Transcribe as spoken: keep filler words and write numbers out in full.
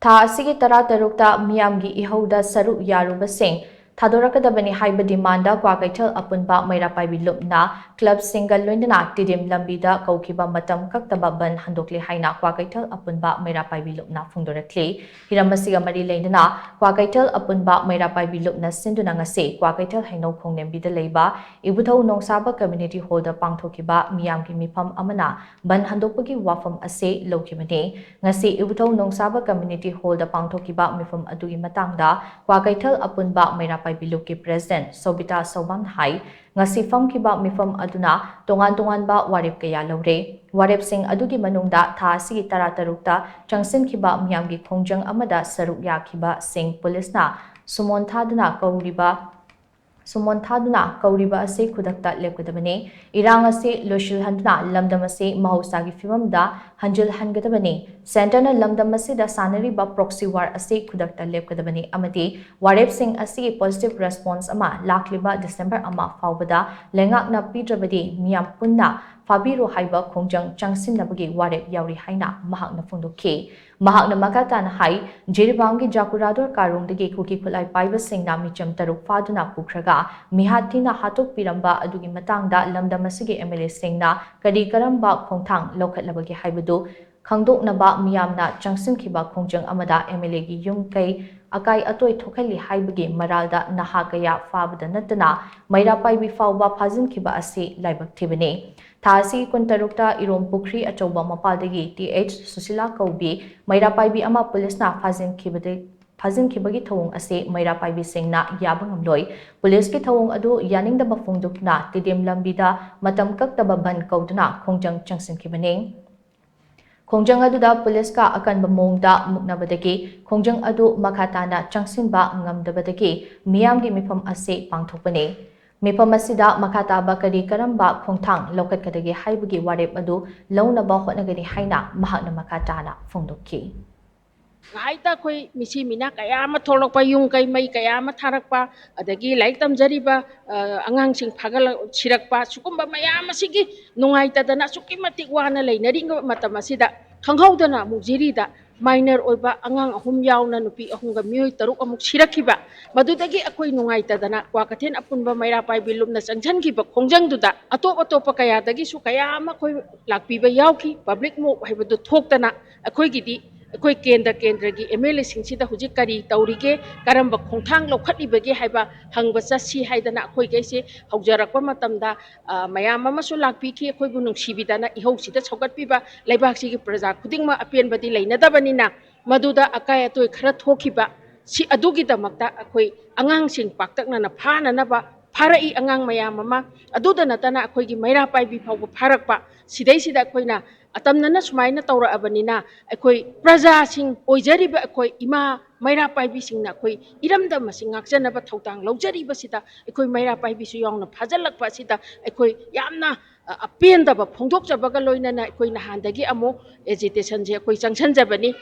ꯊꯥ ꯑꯁꯤꯒꯤ ꯇꯔꯥꯇꯔꯨꯛꯇ ꯃꯤꯌꯥꯝꯒꯤ ꯏꯍꯧꯗ ꯁꯔꯨꯛ ꯌꯥꯔꯨꯕꯁꯤꯡ ꯊꯥꯗꯣꯔꯛꯀꯗꯕꯅꯤ ꯍꯥꯏꯕ ꯗꯤꯃꯥꯟꯗ ꯀ꯭ꯋꯥꯀꯩꯊꯦꯜ ꯑꯄꯨꯟꯕ ꯃꯩꯔꯥ ꯄꯥꯏꯕꯤ ꯂꯨꯞꯅ ꯀ꯭ꯂꯕꯁꯤꯡꯒ ꯂꯣꯏꯅꯅ ꯇꯤꯗꯤꯝ ꯂꯝꯕꯤꯗ ꯀꯧꯈꯤꯕ ꯃꯇꯝ ꯀꯛꯇꯕ ꯕꯟ ꯍꯟꯗꯣꯛꯂꯦ ꯍꯥꯏꯅ ꯀ꯭ꯋꯥꯀꯩꯊꯦꯜ ꯑꯄꯨꯟꯕ ꯃꯩꯔꯥ ꯄꯥꯏꯕꯤ ꯂꯨꯞꯅ ꯐꯣꯡꯗꯣꯔꯛꯂꯤ꯫ ꯍꯤꯔꯝ ꯑꯁꯤꯒ ꯃꯔꯤ ꯂꯩꯅꯅ ꯀ꯭ꯋꯥꯀꯩꯊꯦꯜ ꯑꯄꯨꯟꯕ ꯃꯩꯔꯥ ꯄꯥꯏꯕꯤ ꯂꯨꯞꯅ ꯁꯤꯟꯗꯨꯅ ꯉꯁꯤ ꯀ꯭ꯋꯥꯀꯩꯊꯦꯜ ꯍꯩꯅꯧ ꯈꯣꯡꯅꯦꯝꯕꯤꯗ ꯂꯩꯕ ꯏꯕꯨꯙꯧ ꯅꯣꯡꯁꯥꯕ ꯀꯝꯃ꯭ꯌꯨꯅꯤꯇꯤ ꯍꯣꯜꯗ ꯄꯥꯡꯊꯣꯛꯈꯤꯕ ꯃꯤꯌꯥꯝꯒꯤ ꯃꯤꯐꯝ ꯑꯃꯅ ꯕꯟ ꯍꯟꯗꯣꯛꯄꯒꯤ ꯋꯥꯐꯝ ꯑꯁꯤ ꯂꯧꯈꯤꯕꯅꯤ꯫ ꯉꯁꯤ ꯏꯕꯨꯙꯧ ꯅꯣꯡꯁꯥꯕ ꯀꯝꯃ꯭ꯌꯨꯅꯤꯇꯤ ꯍꯣꯜꯗ ꯄꯥꯡꯊꯣꯛꯈꯤꯕ ꯃꯤꯐꯝ ꯑꯗꯨꯒꯤ ꯃꯇꯥꯡꯗ ꯀ꯭ꯋꯥꯀꯩꯊꯦꯜ ꯑꯄꯨꯟꯕ ꯃꯩꯔꯥ ꯄꯥꯏꯕꯤ ꯂꯨꯞꯀꯤ ꯄ꯭ꯔꯦꯁꯤꯗꯦꯟꯠ ꯁꯣꯕꯤꯇꯥ ꯁꯧꯕꯥꯝꯅ ꯍꯥꯏ, ꯉꯁꯤ ꯐꯝꯈꯤꯕ ꯃꯤꯐꯝ ꯑꯗꯨꯅ ꯇꯣꯉꯥꯟ ꯇꯣꯉꯥꯟꯕ ꯋꯥꯔꯦꯞ ꯀꯌꯥ ꯂꯧꯔꯦ꯫ ꯋꯥꯔꯦꯞꯁꯤꯡ ꯑꯗꯨꯒꯤ ꯃꯅꯨꯡꯗ ꯊꯥ ꯑꯁꯤꯒꯤ ꯇꯔꯥꯇꯔꯨꯛꯇ ꯆꯪꯁꯤꯟꯈꯤꯕ ꯃꯤꯌꯥꯝꯒꯤ ꯈꯣꯡꯖꯪ ꯑꯃꯗ ꯁꯔꯨꯛ ꯌꯥꯈꯤꯕꯁꯤꯡ ꯄꯨꯂꯤꯁꯅ ꯁꯨꯃꯣꯟ ꯊꯥꯗꯨꯅ ꯀꯧꯔꯤꯕ ꯁꯨꯃꯣꯟ ꯊꯥꯗꯨꯅ ꯀꯧꯔꯤꯕ ꯑꯁꯤ ꯈꯨꯗꯛꯇ ꯂꯦꯞꯀꯗꯕꯅꯤ꯫ ꯏꯔꯥꯡ ꯑꯁꯤ ꯂꯣꯏꯁꯤꯜꯍꯟꯗꯨꯅ ꯂꯝꯗꯝ ꯑꯁꯤ ꯃꯍꯧꯁꯥꯒꯤ ꯐꯤꯕꯝꯗ ꯍꯟꯖꯤꯜꯍꯟꯒꯗꯕꯅꯤ꯫ ꯁꯦꯟꯇꯔꯅ ꯂꯝꯗꯝ ꯑꯁꯤꯗ ꯁꯥꯟꯅꯔꯤꯕ ꯄ꯭ꯔꯣꯛꯁꯤ ꯋꯥꯔ ꯑꯁꯤ ꯈꯨꯗꯛꯇ ꯂꯦꯞꯀꯗꯕꯅꯤ ꯑꯃꯗꯤ ꯋꯥꯔꯦꯞꯁꯤꯡ ꯑꯁꯤꯒꯤ ꯄꯣꯖꯤꯇꯤꯚ ꯔꯦꯁꯄꯣꯟꯁ ꯑꯃ ꯂꯥꯛꯂꯤꯕ ꯗꯤꯁꯦꯝꯕꯔ ꯑꯃ ꯐꯥꯎꯕꯗ ꯂꯩꯉꯥꯛꯅ ꯄꯤꯗ꯭ꯔꯕꯗꯤ ꯃꯤꯌꯥꯝ ꯄꯨꯟꯅ ꯐꯥꯕꯤꯔꯣ ꯍꯥꯏꯕ ꯈꯣꯡꯖꯪ ꯆꯪꯁꯤꯟꯅꯕꯒꯤ ꯋꯥꯔꯦꯞ ꯌꯥꯎꯔꯤ ꯍꯥꯏꯅ ꯃꯍꯥꯛꯅ ꯐꯣꯡꯗꯣꯛꯈꯤ꯫ ꯃꯍꯥꯛꯅ ꯃꯈꯥ ꯇꯥꯅ ꯍꯥꯏ, ꯖꯤꯔꯤꯕꯥꯝꯒꯤ ꯖꯥꯀꯨꯔꯥꯗꯣꯔ ꯀꯥꯔꯣꯡꯗꯒꯤ ꯀꯨꯀꯤ ꯈꯨꯠꯂꯥꯏ ꯄꯥꯏꯕꯁꯤꯡꯅ ꯃꯤꯆꯝ ꯇꯔꯨꯛ ꯐꯥꯗꯨꯅ ꯄꯨꯈ꯭ꯔꯒ ꯃꯤꯍꯥꯠ ꯊꯤꯅ ꯍꯥꯠꯇꯣꯛꯄꯤꯔꯝꯕ ꯑꯗꯨꯒꯤ ꯃꯇꯥꯡꯗ ꯂꯝꯗꯝ ꯑꯁꯤꯒꯤ ꯑꯦꯝ ꯑꯦꯜ ꯑꯦꯁꯤꯡꯅ ꯀꯔꯤ ꯀꯔꯝꯕ ꯈꯣꯡꯊꯥꯡ ꯂꯧꯈꯠꯂꯕꯒꯦ ꯍꯥꯏꯕꯗꯨ ꯈꯪꯗꯣꯛꯅꯕ ꯃꯤꯌꯥꯝꯅ ꯆꯪꯁꯤꯟꯈꯤꯕ ꯈꯣꯡꯖꯪ ꯑꯃꯗ ꯑꯦꯝ ꯑꯦꯜ ꯑꯦꯒꯤ ꯌꯨꯝ ꯀꯩ ꯑꯀꯥꯏ ꯑꯇꯣꯏ ꯊꯣꯛꯍꯜꯂꯤ ꯍꯥꯏꯕꯒꯤ ꯃꯔꯥꯜꯗ ꯅꯍꯥ ꯀꯌꯥ ꯐꯥꯕꯗ ꯅꯠꯇꯅ ꯃꯩꯔꯥ ꯄꯥꯏꯕꯤ ꯐꯥꯎꯕ ꯐꯥꯖꯤꯟꯈꯤꯕ ꯑꯁꯤ ꯂꯥꯏꯕꯛ ꯊꯤꯕꯅꯤ꯫ ꯊꯥ ꯑꯁꯤꯒꯤ ꯀꯨꯟꯇꯔꯨꯛꯇ ꯏꯔꯣꯝ ꯄꯨꯈ꯭ꯔꯤ ꯑꯆꯧꯕ ꯃꯄꯥꯜꯗꯒꯤ ꯇꯤ ꯑꯩꯆ ꯁꯨꯁꯤꯂꯥ ꯀꯧꯕꯤ ꯃꯩꯔꯥ ꯄꯥꯏꯕꯤ ꯑꯃ ꯄꯨꯂꯤꯁꯅ ꯐꯥꯖꯤꯟꯈꯤꯕꯗ ꯐꯥꯖꯤꯟꯈꯤꯕꯒꯤ ꯊꯧꯑꯣꯡ ꯑꯁꯤ ꯃꯩꯔꯥ ꯄꯥꯏꯕꯤꯁꯤꯡꯅ ꯌꯥꯕ ꯉꯝꯂꯣꯏ꯫ ꯄꯨꯂꯤꯁꯀꯤ ꯊꯧꯑꯣꯡ ꯑꯗꯨ ꯌꯥꯅꯤꯡꯗꯕ ꯐꯣꯡꯗꯣꯛꯇꯨꯅ ꯇꯤꯗꯤꯝ ꯂꯝꯕꯤꯗ ꯃꯇꯝ ꯀꯛꯇꯕ ꯕꯟ ꯀꯧꯗꯨꯅ ꯈꯣꯡꯖꯪ ꯆꯪꯁꯤꯟꯈꯤꯕꯅꯤ꯫ ꯈꯣꯡꯖꯪ ꯑꯗꯨꯗ ꯄꯨꯂꯤꯁꯀ ꯑꯀꯟꯕ ꯃꯑꯣꯡꯗ ꯃꯨꯛꯅꯕꯗꯒꯤ ꯈꯣꯡꯖꯪ ꯑꯗꯨ ꯃꯈꯥ ꯇꯥꯅ ꯆꯪꯁꯤꯟꯕ ꯉꯝꯗꯕꯗꯒꯤ ꯃꯤꯌꯥꯝꯒꯤ ꯃꯤꯐꯝ ꯑꯁꯤ ꯄꯥꯡꯊꯣꯛꯄꯅꯤ꯫ ꯃꯤꯐꯝ ꯑꯁꯤꯗ ꯃꯈꯥ ꯇꯥꯕ ꯀꯔꯤ ꯀꯔꯝꯕ ꯈꯣꯡꯊꯥꯡ ꯂꯧꯈꯠꯀꯗꯒꯦ ꯍꯥꯏꯕꯒꯤ ꯋꯥꯔꯦꯞ ꯑꯗꯨ ꯂꯧꯅꯕ ꯍꯣꯠꯅꯒꯅꯤ ꯍꯥꯏꯅ ꯃꯍꯥꯛꯅ ꯃꯈꯥ ꯇꯥꯅ ꯐꯣꯡꯗꯣꯛꯈꯤ꯫ ꯉꯥꯏꯇ ꯑꯩꯈꯣꯏ ꯃꯤꯁꯤ ꯃꯤꯅꯥ ꯀꯌꯥ ꯑꯃ ꯊꯣꯛꯂꯛꯄ, ꯌꯨꯝ ꯀꯩ ꯃꯩ ꯀꯌꯥ ꯑꯃ ꯊꯥꯔꯛꯄ, ꯑꯗꯒꯤ ꯂꯥꯏꯔꯤꯛ ꯇꯝꯖꯔꯤꯕ, ꯑ, ꯑꯉꯥꯡꯁꯤꯡ ꯐꯥꯒꯠꯂ-, ꯁꯤꯔꯛꯄ, ꯁꯤꯒꯨꯝꯕ ꯃꯌꯥꯝ ꯑꯁꯤꯒꯤ ꯅꯨꯡꯉꯥꯏꯇꯗꯅ ꯑꯁꯨꯛꯀꯤ ꯃꯇꯤꯛ ꯋꯥꯅ ꯂꯩꯅꯔꯤꯕ ꯃꯇꯝ ꯑꯁꯤꯗ ꯈꯪꯍꯧꯗꯅ ꯑꯃꯨꯛ ꯖꯤꯔꯤꯗ ꯃꯥꯏꯅꯔ ꯑꯣꯏꯕ ꯑꯉꯥꯡ ꯑꯍꯨꯝ ꯌꯥꯎꯅ ꯅꯨꯄꯤ ꯑꯍꯨꯝꯒ ꯃꯤꯑꯣꯏ ꯇꯔꯨꯛ ꯑꯃꯨꯛ ꯁꯤꯔꯛꯈꯤꯕ꯫ ꯃꯗꯨꯗꯒꯤ ꯑꯩꯈꯣꯏ ꯅꯨꯡꯉꯥꯏꯇꯗꯅ ꯀ꯭ꯋꯥꯀꯩꯊꯦꯜ ꯑꯄꯨꯟꯕ ꯃꯩꯔꯥ ꯄꯥꯏꯕꯤ ꯂꯨꯞꯅ ꯆꯪꯁꯤꯟꯈꯤꯕ ꯈꯣꯡꯖꯪꯗꯨꯗ ꯑꯇꯣꯞ ꯑꯇꯣꯞꯄ ꯀꯌꯥꯗꯒꯤꯁꯨ ꯀꯌꯥ ꯑꯃ ꯑꯩꯈꯣꯏ ꯂꯥꯛꯄꯤꯕ ꯌꯥꯎꯈꯤ꯫ ꯄꯕ꯭ꯂꯤꯛ ꯃꯣꯞ ꯍꯥꯏꯕꯗꯨ ꯊꯣꯛꯇꯅ ꯑꯩꯈꯣꯏꯒꯤꯗꯤ ꯑꯩꯈꯣꯏ ꯀꯦꯟꯗ꯭ꯔ ꯀꯦꯟꯗ꯭ꯔꯒꯤ ꯑꯦꯝ ꯑꯦꯜ ꯑꯦꯁꯤꯡꯁꯤꯗ ꯍꯧꯖꯤꯛ ꯀꯔꯤ ꯇꯧꯔꯤꯒꯦ, ꯀꯔꯝꯕ ꯈꯣꯡꯊꯥꯡ ꯂꯧꯈꯠꯂꯤꯕꯒꯦ ꯍꯥꯏꯕ ꯍꯪꯕ ꯆꯠꯁꯤ ꯍꯥꯏꯗꯅ ꯑꯩꯈꯣꯏꯈꯩꯁꯦ ꯍꯧꯖꯔꯛꯄ ꯃꯇꯝꯗ, ꯑ, ꯃꯌꯥꯝ ꯑꯃꯁꯨ ꯂꯥꯛꯄꯤꯈꯤ꯫ ꯑꯩꯈꯣꯏꯕꯨ ꯅꯨꯡꯁꯤꯕꯤꯗꯅ ꯏꯍꯧꯁꯤꯗ ꯁꯧꯒꯠꯄꯤꯕ ꯂꯩꯕꯥꯛꯁꯤꯒꯤ ꯄ꯭ꯔꯖꯥ ꯈꯨꯗꯤꯡꯃꯛ ꯑꯄꯦꯟꯕꯗꯤ ꯂꯩꯅꯗꯕꯅꯤꯅ, ꯃꯗꯨꯗ ꯑꯀꯥꯏ ꯑꯇꯣꯏ ꯈꯔ ꯊꯣꯛꯈꯤꯕ ꯁꯤ ꯑꯗꯨꯒꯤꯗꯃꯛꯇ ꯑꯩꯈꯣꯏ ꯑꯉꯥꯡꯁꯤꯡ ꯄꯥꯛꯇꯛꯅꯅ ꯐꯥꯅꯅꯕ ꯐꯥꯔꯛꯏ ꯑꯉꯥꯡ ꯃꯌꯥꯝ ꯑꯃ꯫ ꯑꯗꯨꯗ ꯅꯠꯇꯅ ꯑꯩꯈꯣꯏꯒꯤ ꯃꯩꯔꯥ ꯄꯥꯏꯕꯤ ꯐꯥꯎꯕ ꯐꯥꯔꯛꯄ꯫ ꯁꯤꯗꯩꯁꯤꯗ ꯑꯩꯈꯣꯏꯅ ꯑꯇꯝꯅꯅ ꯁꯨꯃꯥꯏꯅ ꯇꯧꯔꯛꯑꯕꯅꯤꯅ, ꯑꯩꯈꯣꯏ ꯄ꯭ꯔꯖꯥꯁꯤꯡ ꯑꯣꯏꯖꯔꯤꯕ ꯑꯩꯈꯣꯏ ꯏꯃꯥ ꯃꯩꯔꯥ ꯄꯥꯏꯕꯤꯁꯤꯡꯅ ꯑꯩꯈꯣꯏ ꯏꯔꯝꯗꯝ ꯑꯁꯤ ꯉꯥꯛꯆꯅꯕ ꯊꯧꯗꯥꯡ ꯂꯧꯖꯔꯤꯕꯁꯤꯗ ꯑꯩꯈꯣꯏ ꯃꯩꯔꯥ ꯄꯥꯏꯕꯤꯁꯨ ꯌꯥꯎꯅ ꯐꯥꯖꯤꯜꯂꯛꯄ ꯑꯁꯤꯗ ꯑꯩꯈꯣꯏ ꯌꯥꯝꯅ, ꯑ, ꯑꯄꯦꯟꯗꯕ ꯐꯣꯡꯗꯣꯛꯆꯕꯒ ꯂꯣꯏꯅꯅ ꯑꯩꯈꯣꯏ ꯅꯍꯥꯟꯗꯒꯤ ꯑꯃꯨꯛ ꯑꯦꯖꯤꯇꯦꯁꯟꯁꯦ ꯑꯩꯈꯣꯏ ꯆꯪꯁꯤꯟꯖꯕꯅꯤ꯫